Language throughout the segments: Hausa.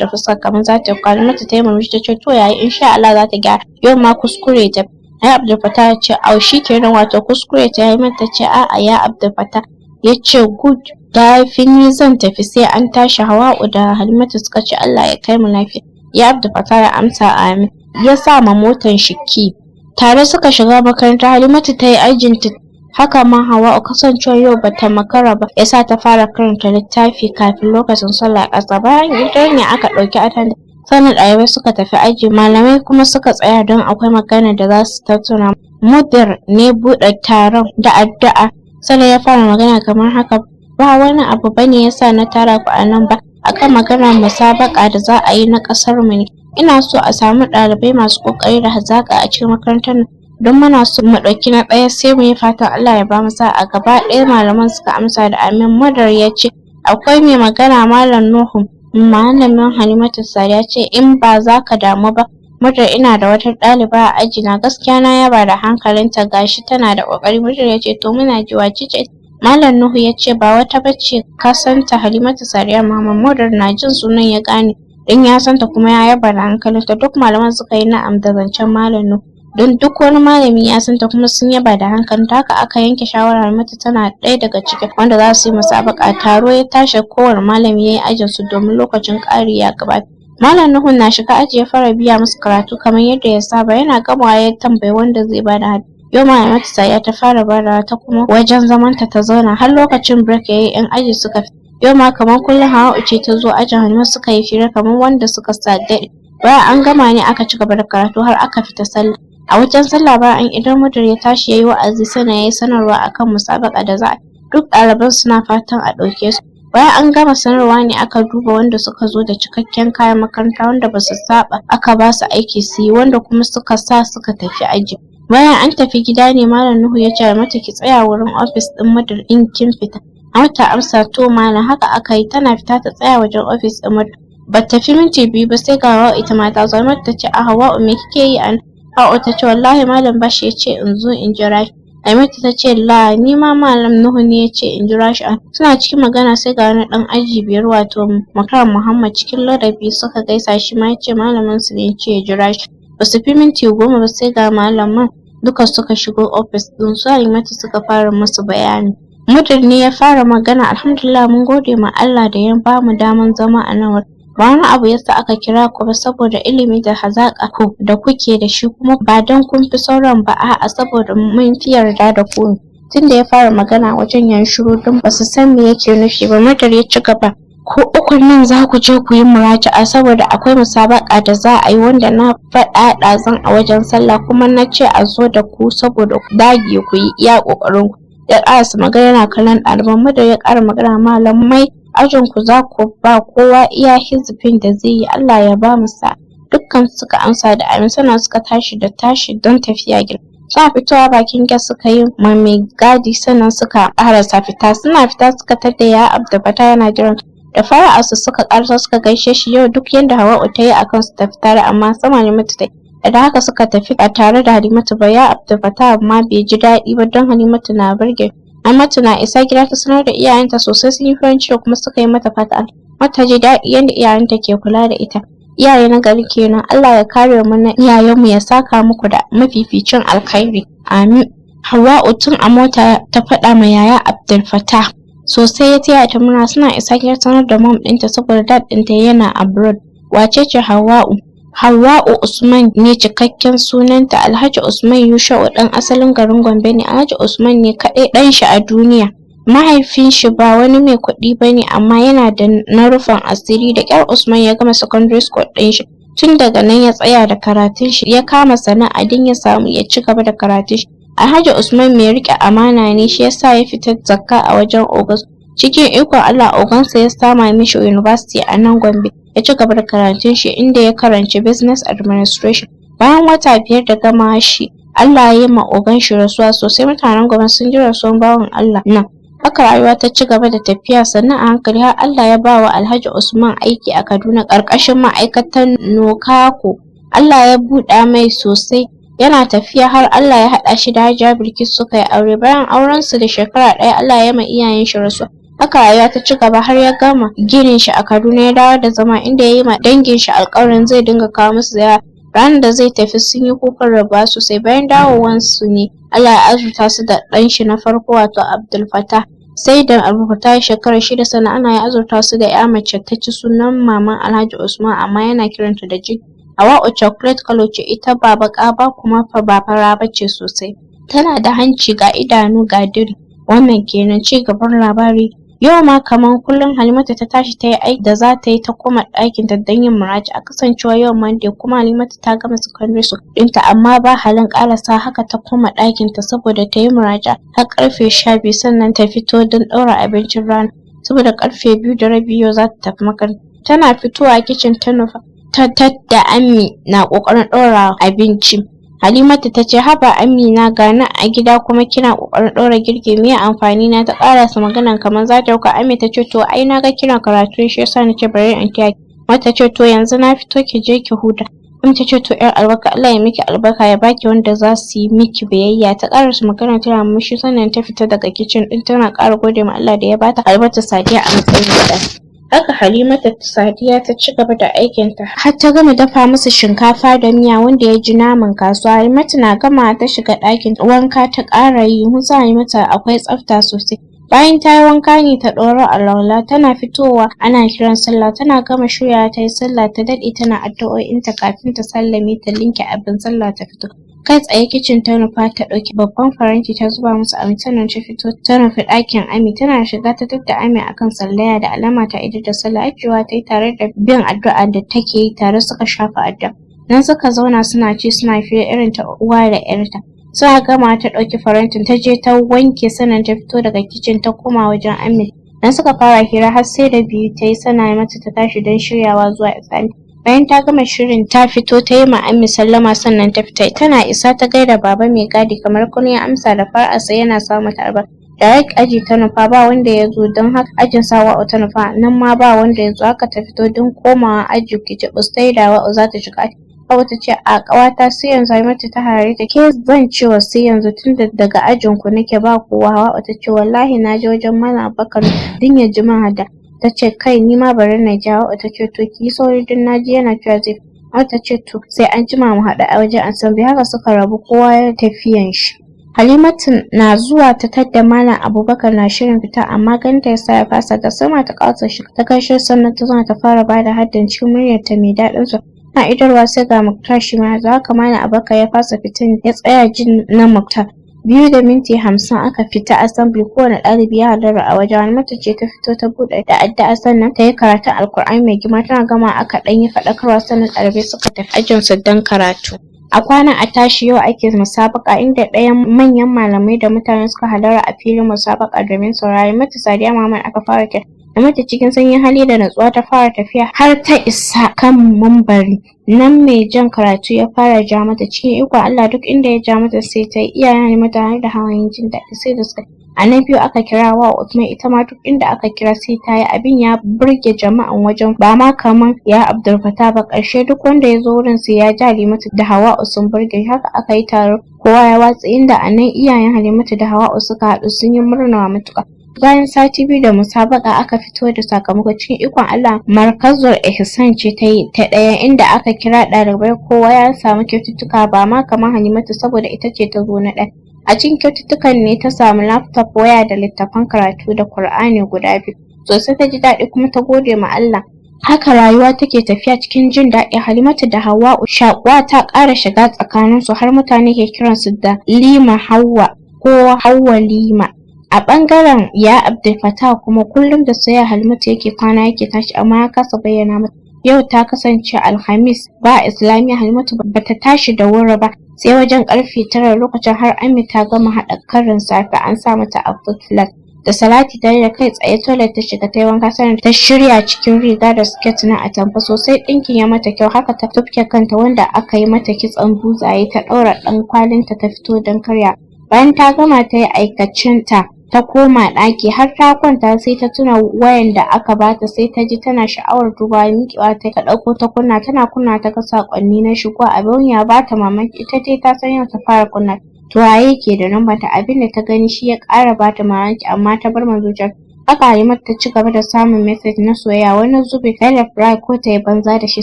Da fuska kamar za ta yi kuka. Mata ta yi murmushi ta ce, "To yaya, insha Allah za ta gyara, yau ma kuskure ta." Ya Abdul Fattah ya ce, "Au, shikenan, wato kuskure ta yi." Mata ce, "A'a, ya Abdul Fattah." Ya ce, "Good, da fi ni zan tafi, sai an tashi." Hawa'u da Halimatu suka ce, "Allah ya kai mu lafiya." Ya Abdul Fattah ya amsa, "Amin." Ya sa ma motan shi key. Tare suka shiga makaranta. Halimatu ta yi ajinta, haka ma Hawa'u. Kasancewar yau bata makara ba yasa ta fara karanta littafi kafin lokacin sallah ƙasa. Bayan idar ne aka ɗauki attendance, sannan ɗalibai suka tafi aji, malamai kuma suka tsaya don akwai magana da za su tattauna. Mudir ne buɗe taron da addu'a, sannan ya fara magana kamar haka: "Ba wani abu bane yasa na tara ku a nan ba akan maganar musabaƙa da za a yi na ƙasar mu ne. Ina so a samu ɗalibai masu ƙoƙari da hazaƙa a cikin makarantar nan, don muna so mu ɗauki na ɗaya. Sai mu yi fatan Allah ya bamu sa'a." Gaba ɗaya malaman suka amsa da amin. Mudir ya ce, "Akwai mai magana?" Malam Nuhu, malamin Halimatu Sadiya, ce, "In ba za ka damu ba, Mudir, ina da wata ɗaliba a ajina, gaskiya na yaba da hankalinta, gashi tana da ƙoƙari." Mudir ya ce, "To, muna ji, wace ce?" Malam Nuhu ya ce, "Ba wata bace, ka santa, Halimatu Sadiya Muhammad." Mudir na jin sunan ya gane, don ya santa kuma ya yaba da hankalinta. Duk malaman suka yi na'am da zancen Malam Nuhu, don duk wani malami ya santa kuma sun yaba da hankalinta. Haka aka yanke shawara, Halimatu tana ɗaya daga cikin wanda za su yi musabaƙa. Taro ya tashi, kowane malami ya yi ajin su domin lokacin ƙari ya gabata. Malam Nuhu na shiga aji ya fara biya musu karatu kamar yadda ya saba. Yana gamawa ya tambayi wanda zai bada hadda. Yau ma Halimatu Sadiya ta fara badawa, ta kuma wajen zamanta ta zauna har lokacin break yayi, 'yan aji suka fita. Yau ma kamar kullum Hawwa'u ce ta zo ajin Halimatu, suka yi fira kamar wanda suka sa daɗe. Bayan an gama ne aka ci gaba da karatu har aka fita sallah. A wajen sallah, bayan an idar, mudir ya tashi yayi wa'azi, sannan yayi sanarwa akan musabaƙa da za a, duk ɗaliban suna fatan a ɗauke su. Bayan an gama sanarwa ne aka duba wanda suka zo da cikakken kayan makaranta, wanda basu saɓa aka basu aiki su yi, wanda kuma suka sa suka tafi aji. Bayan an tafi gida ne Malam Nuhu ya ce mata, "Ki tsaya wurin ofis ɗin mudir in kin fita." Mata amsa, "To, malam." Haka aka yi, tana fita ta tsaya wajen ofis ɗin mudir. Bata fi minti 2 ba sai ga Hawwa'u ita ma ta zo. Mata ta ce, "A Hawwa'u, me kike yi a nan?" Hawwa'u ta ce, "Wallahi malam bashi ya ce in zo in jira shi." Halimatu ta ce, "La, ni ma Malam Nuhu ne ya ce in jira shi a." Suna cikin magana sai ga wani ɗan aji biyar, wato Muktar Muhammad. Cikin ladabi suka gaisa, shi ma ya ce malamin su ne ya ce ya jira shi. Basu fi minti 10 ba sai ga malaman duka suka shigo ofis ɗin su. Halimatu suka fara musu bayani. Mudir ne ya fara magana: "Alhamdulillah, mun gode ma Allah da ya bamu daman zama a nan wurin. Ba wani abu yasa aka kira ku ba saboda ilimi da hazaƙa ku da kuke da shi, kuma ba don kun fi sauran ba, a'a, saboda mun fi yarda da ku ne." Tunda ya fara magana wajen yayi shiru, don basu san me yake nufi ba. Mudir ya ci gaba: "Ku ukun nan za ku je ku yi muraja'a, saboda akwai musabaƙa da za a yi wanda na faɗa ɗazun a wajen sallah, kuma na ce a zo da ku saboda ku dage ku yi iya ƙoƙarin ku." Ya ƙarasa magana yana kallon ɗaliban. Mudir ya ƙara magana: "Malamai ajin ku za ku ba kowa iya hizifin da zai yi. Allah ya bamu sa'a." Dukkan suka amsa da amin, sannan suka tashi da tashi don tafiya gida. Suna fitowa bakin gate suka yi ma mai gadi, sannan suka ƙarasa fita. Suna fita suka tadda ya Abdul Fattah yana jiran da fara'arsu. Suka ƙaraso suka gaishe shi. Yau duk yanda Hawwa'u ta yi akan su tafi tare, amma sama Halimatu ta yi, da haka suka tafi ba tare da Halimatu ba. Ya Abdul Fattah ma bai ji daɗi ba, don Halimatu na burge. Halimatu na isa gida ta sanar da iyayenta. Sosai sun yi farin ciki kuma suka yi mata fata. Mata ji daɗi yanda iyayenta ke kula da ita. Iyaye na gari kenan. Allah ya kare mu na iyayenmu, ya saka muku da mafificin alkhairi. Amin. Hawwa'u tun a mota ta faɗa ma yaya Abdul Fattah. Sosai ya taya ta murna. Suna isa gida sanar da mom ɗinta, saboda dad ɗinta yana abroad. Wace ce Hawwa'u? Hawwa'u Usman ne cikakken sunanta. Alhaji Usman Yusha'u ɗan asalin garin Gombe ne. Alhaji Usman ne kaɗai ɗan shi a duniya. Mahaifin shi ba wani mai kuɗi bane, amma yana da na rufin asiri. Da ƙyar Usman ya gama secondary school ɗin shi. Tun daga nan ya tsaya da karatun shi, ya kama sana'a don ya samu ya ci gaba da karatun shi. Alhaji Usman mai riƙe amana ne, shi yasa ya fita zakka a wajen ogan. Cikin ikon Allah ogansa ya sama mishi university a nan Gombe. Ya ci gaba da karatun shi, inda ya karanci business administration. Bayan wata 5 da gama shi, Allah ya yi ma ogan shi rasuwa. Sosai mutanen Gombe sun ji rasuwan bawan Allah nan. Haka rayuwa ta ci gaba da tafiya sannu a hankali har Allah ya ba wa Alhaji Usman aiki a Kaduna ƙarƙashin ma'aikatan Nokako. Allah ya buɗa mai sosai. Yana tafiya har Allah ya haɗa shi da Hajiya Bilkisu, suka yi aure. Bayan auren su da shekara ɗaya, Allah ya ma iyayen shi rasuwa. Haka rayuwa ta ci gaba har ya gama ginin shi a Kaduna, ya dawo da zama, inda ya yi ma dangin shi alƙawarin zai dinga kawo musu ziyara. Ranar da zai tafi sun yi kukan rabuwa sosai. Bayan dawowansu ne Allah ya azurta su da ɗan shi na farko, wato Abdul Fattah. Sai da Abdul Fattah ya shekara 6 sannan Allah ya azurta su da ƴa mace, ta ci sunan maman Alhaji Usman, amma yana kiranta da Jidda. Hawwa'u chocolate colour ce ita, ba baƙa ba kuma ba fara bace sosai. Tana da hanci, ga idanu, ga diri. Wannan kenan, ci gaban labari. Yau ma kaman kullum Halimatu ta tashi ta yi aiki da za ta yi, ta koma ɗakinta don yin muraja'a. Kasancewa yau Monday kuma Halimatu ta gama secondary school ɗinta, amma ba halin ƙarasawa, haka ta koma ɗakinta saboda ta yi muraja'a har ƙarfe 12, sannan ta fito don ɗaura abincin rana, saboda ƙarfe 2:30 yau za ta tafi makaranta. Tana fitowa kicin ta nufa, ta tadda Ammi na ƙoƙarin ɗaura abinci. Halimatu ta ce, "Haba Amina, ga ni a gida kuma kina ƙoƙarin ɗaura girki, meye amfani na?" Ta ƙarasa maganan kamar za ta kuka. Ammi ta ce, "To ai na ga kina karatu, shi yasa nace bari in taya ki." Ta ce, "To yanzu na fito, ki je ki huta." Ammi ta ce, "To ƴar albarka, Allah ya miki albarka, ya baki wanda za su yi miki biyayya." Ta ƙarasa magana tana murmushi, sannan ta fita daga kicin ɗin tana ƙara gode ma Allah da ya bata Halimatu Sadiya a matsayin ɗa. Haka Halimatu Sadiya ta ci gaba da aikinta har ta gama dafa musu shinkafa da miya wanda ya ji naman kasuwa. Halimatu na gamawa ta shiga ɗakin, wanka ta ƙara yi. Kun Halimatu akwai tsafta sosai. Bayan ta yi wanka ne ta ɗauro alwala, tana fitowa ana kiran sallah. Tana gama shiryawa ta yi sallah, ta daɗe tana addu'o'inta kafin ta sallame, ta linke abin sallah ta fito. Kai tsaye kicin ta nufa, ta ɗauki babban faranti ta zuba musu abinci, sannan ta fito ta nufi ɗakin Ami. Tana shiga ta tadda Ami akan sallaya, da alama ta idar da sallah. Ajiyewa ta yi tare da bin addu'a da take yi, tare suka shafa addu'a. Nan suka zauna suna ci suna fira irin ta uwa da ƴarta. Suna gamawa ta ɗauki farantin ta je ta wanke, sannan ta fito daga kicin ta koma wajen Ami. Nan suka fara hira har sai da 2 ta yi sannan mata ta tashi don shiryawa zuwa Islamiyya. Bayan ta gama shirin ta fito, ta yi ma Ammi sallama, sannan ta fita. Tana isa ta gaida baba mai gadi, kamar kullum ya amsa da fara'arsa yana sa mata albarka. Direct aji ta nufa, ba wanda ya zo, don haka ajin su Hawwa'u ta nufa, nan ma ba wanda ya zo. Haka ta fito don komawa aji, kicibis ta yi da Hawwa'u za ta shiga aji. Hauwa ta ce, "A ƙawata, sai yanzu." Halimatu ta harare ta, "Ke zan ce wa sai yanzu, tunda daga ajin ku nake ba kowa." Hauwa ta ce, "Wallahi na je wajen Malam Abubakar din ya ji min hadda." Ta ce, "Kai, ni ma bari na je." Hauwa ta ce, "To ki yi sauri, don na ji yana cewa zai." Hauwa ta ce, "To sai an jima, mu haɗu a wajen assembly." Haka suka rabu, kowa ya tafiyan shi. Halimatu na zuwa ta tadda Malam Abubakar na shirin fita, amma ganinta ya sa ya fasa. Ta sama ta ƙarasa shi ta gaishe, sannan ta zauna ta fara bada haddan cikin muryarta mai daɗin sa. Tana idarwa sai ga Muktar shi ma ya zo. Haka Malam Abubakar ya fasa fitan ya tsaya jin na Muktar. 2:50 aka fita assembly, kowane ɗalibi ya hallara a wajen. Halimatu ce ta fito ta buɗe da addu'a, sannan ta yi karatun Alkur'ani mai girma. Tana gamawa aka ɗan yi faɗakarwa, sannan ɗalibai suka tafi ajinsu don karatu. A kwana a tashi yau ake musabaƙa, inda ɗayan manyan malamai da mutane suka hallara a filin musabaƙa domin saurare. Halimatu Sadiya Muhammad aka fara kira. Halimatu cikin sanyin hali da natsuwa ta fara tafiya har ta isa kan mumbari. Nan mai jan karatu ya fara ja mata. Cikin ikon Allah duk inda ya ja mata sai ta yi. Iyayen Halimatu har da hawayen jin daɗi sai da suka. A na biyu aka kira wa Uthman, ita ma duk inda aka kira sai ta yi. Abin ya burge jama'an wajen, ba ma kaman ya Abdul Fattah ba. Ƙarshe duk wanda ya zo wurin sai ya ji Halimatu da Hawwa'u sun burge. Haka aka yi taro, kowa ya watse, inda a nan iyayen Halimatu da Hawwa'u suka haɗu sun yi murna matuƙa. Bayan sati 2 da musabaƙa aka fito da sakamako. Cikin ikon Allah Markazul Ihsan ce ta yi ta ɗaya, inda aka kira ɗalibai, kowa ya samu kyaututtuka, ba ma kamar Halimatu saboda ita ce ta zo na ɗaya. A cikin kyaututtukan ne ta samu laptop, waya da littattafan karatu da Kur'ani guda biyu. Sosai ta ji daɗi kuma ta gode ma Allah. Haka rayuwa take tafiya cikin jin daɗi. Halimatu da Hauwa'u shaƙuwa ta ƙara shiga tsakaninsu, har mutane ke kiransu da Lima Hauwa ko Hauwa Lima. A ɓangaren ya Abdul Fattah kuma, kullum da soyayya Halimatu yake kwana yake tashi, amma ya kasa bayyana mata. Yau ta kasance Alhamis, ba Islamiyya. Halimatu bata tashi da wuri ba sai wajen ƙarfe 9, lokacin har Ammi ta gama haɗa karin safe an sa mata a food flask. Da salati ta da kai tsaye toilet ta shiga, ta yi wanka, sannan ta shirya cikin riga da skirt na atamfa. Sosai ɗinkin ya mata kyau. Haka ta tufke kanta wanda aka yi mata kitson buzaye, ta ɗaura ɗan kwalinta ta fito don karya. Bayan ta gama ta yi aikacenta ta koma ɗaki. Har ta kwanta sai ta tuna wayan da aka bata, sai ta ji tana sha'awar dubawa. Miƙewa ta ta ɗauko ta kunna, tana kunna ta ga saƙonni na shigo. Abin ya bata mamaki, ita dai ta san yau ta fara kunna, to waye ke da lambar ta? Abinda ta gani shi ya ƙara bata mamaki, amma ta bar ma zuciya. Haka Halimatu ta ci gaba da samun message na soyayya, wani zubin ta yi reply ko ta yi banza da shi.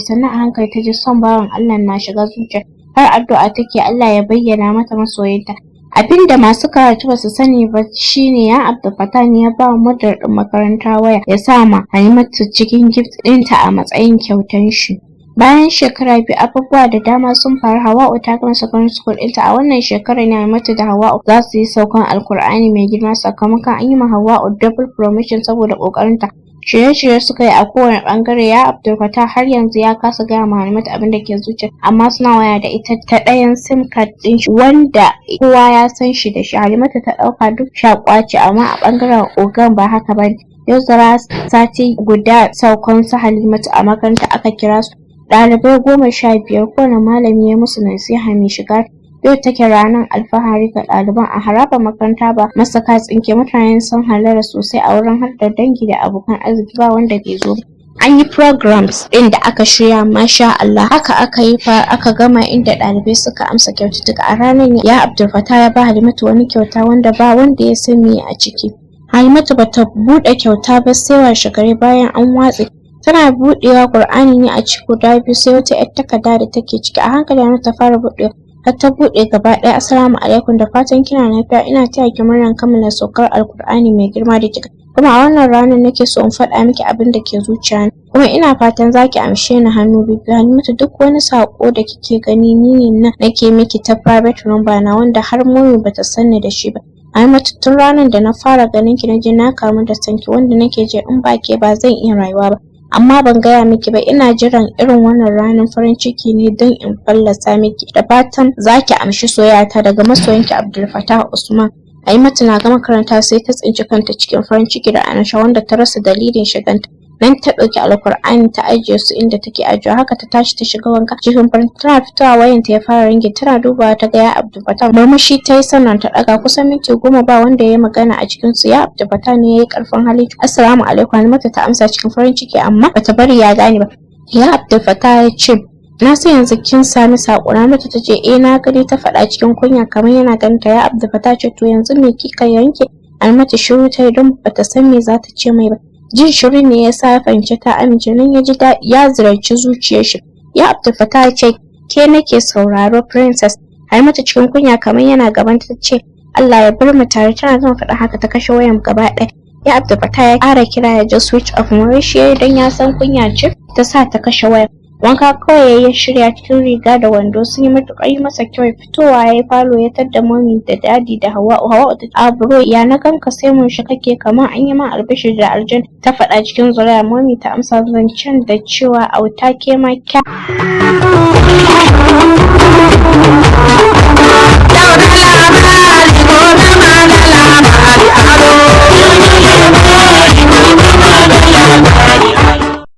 Sannan a hankali ta ji son bawan Allah na shiga zuciya, har addu'a take Allah ya bayyana mata masoyinta. Abinda masu karatu basu sani ba shine ya Abdul Fattah ne ya ba mudar ɗin makaranta waya ya sa ma Halimatu cikin gift ɗinta a matsayin kyautan shi. Bayan shekara 2 abubuwa da dama sun faru. Hawwa'u ta gama secondary school ɗinta. A wannan shekarar ne Halimatu da Hawwa'u za su yi saukan Alkur'ani mai girma, sakamakon an yi ma Hawwa'u double promotion saboda ƙoƙarinta. Shirye-shirye suka yi a kowane ɓangare. Ya Abdul Fattah har yanzu ya kasa gaya ma Halimatu abin da ke zuciya, amma suna waya da ita ta ɗayan sim card ɗin shi wanda kowa ya san shi da shi. Halimatu ta ɗauka duk shaƙuwa ce, amma a ɓangaren ogan ba haka bane. Yau saura sati guda saukan su Halimatu a makaranta, aka kira su ɗalibai 15, kowane malami ya musu nasiha mai shiga. Yau take ranar alfahari ga ɗaliban. A harabar makaranta ba masaka tsinke, mutane sun hallara sosai a wurin, har da dangi da abokan arziki, ba wanda bai zo ba. An yi programs ɗin da aka shirya, masha Allah. Haka aka yi fa aka gama, inda ɗalibai suka amsa kyaututtuka. A ranar ya Abdul Fattah ya ba Halimatu wani kyauta wanda ba wanda ya san me a ciki. Halimatu bata buɗe kyauta ba sai washe gari bayan an watse. Tana buɗewa, Qur'ani ne a ciki guda biyu, sai wata 'yar takarda da take ciki. A hankali Halimatu ta fara buɗewa har ta buɗe gaba ɗaya. "Assalamu alaikum, da fatan kina lafiya. Ina taya ki murnar kammala saukar Alkur'ani mai girma da kika. Kuma a wannan ranar nake so in faɗa miki abin da ke zuciya, kuma ina fatan zaki amshe ni hannu biyu. Halimatu, duk wani saƙo da kike gani ni ne nan nake miki ta private number na, wanda har Mummy bata sanni da shi ba. Halimatu, tun ranar da na fara ganin ki naji na kamu da son ki, wanda nake ji in ba ke ba zan iya rayuwa ba, amma ban gaya miki ba. Ina jiran irin wannan ranar farin ciki ne don in fallasa miki. Da fatan zaki amshi soyayyata. Daga masoyinki, Abdul Fattah Usman." Halimatu na gama karanta sai ta tsinci kanta cikin farin ciki da annashuwa wanda ta rasa dalilin shiganta. Nan ta ɗauki Alkur'ani ta ajiye su inda take ajiyewa. Haka ta tashi ta shiga wanka cikin farin. Tana fitowa wayanta ya fara ringing. Tana dubawa ta ga ya Abdul Fattah. Murmushi ta yi sannan ta ɗaga. Kusan minti 10 ba wanda ya yi magana a cikin su. Ya Abdul Fattah ne ya yi ƙarfin hali. "Assalamu alaikum." Halimatu ta amsa cikin farin ciki, amma bata bari ya gane ba. Ya Abdul Fattah ya ce, "Na san yanzu kin sami saƙo na." Mata ta ce, "Eh, na gani," ta faɗa cikin kunya kamar yana ganin ta. Ya Abdul Fattah ce, "To yanzu me kika yanke?" Halimatu shiru ta yi don bata san me za ta ce mai ba. Jin shiru ne ya sa ya fahimci ta amince. Nan ya ji daɗi ya ziyarci zuciyar shi. Ya Abdul Fattah ya ce, "Ke nake sauraro, princess." Halimatu cikin kunya kamar yana gaban ta ce, "Allah ya bar mu tare." Tana gama faɗin haka ta kashe wayan gaba ɗaya. Ya Abdul Fattah ya ƙara kira ya ji switch off. Murmushi yayi don ya san kunya ce ta sa ta kashe wayan. Wanka kawai ya shirya cikin riga da wando sun yi matuƙar yi masa kyau. Fitowa ya yi falo ya tadda Mummy da Daddy da Hawwa'u. Hawwa'u ta, "A bro, ya na ganka sai mun shi kake kamar an yi ma albishir da aljanna?" ta faɗa cikin zolaya. Mummy ta amsa zancen da cewa, "Auta, ke ma kya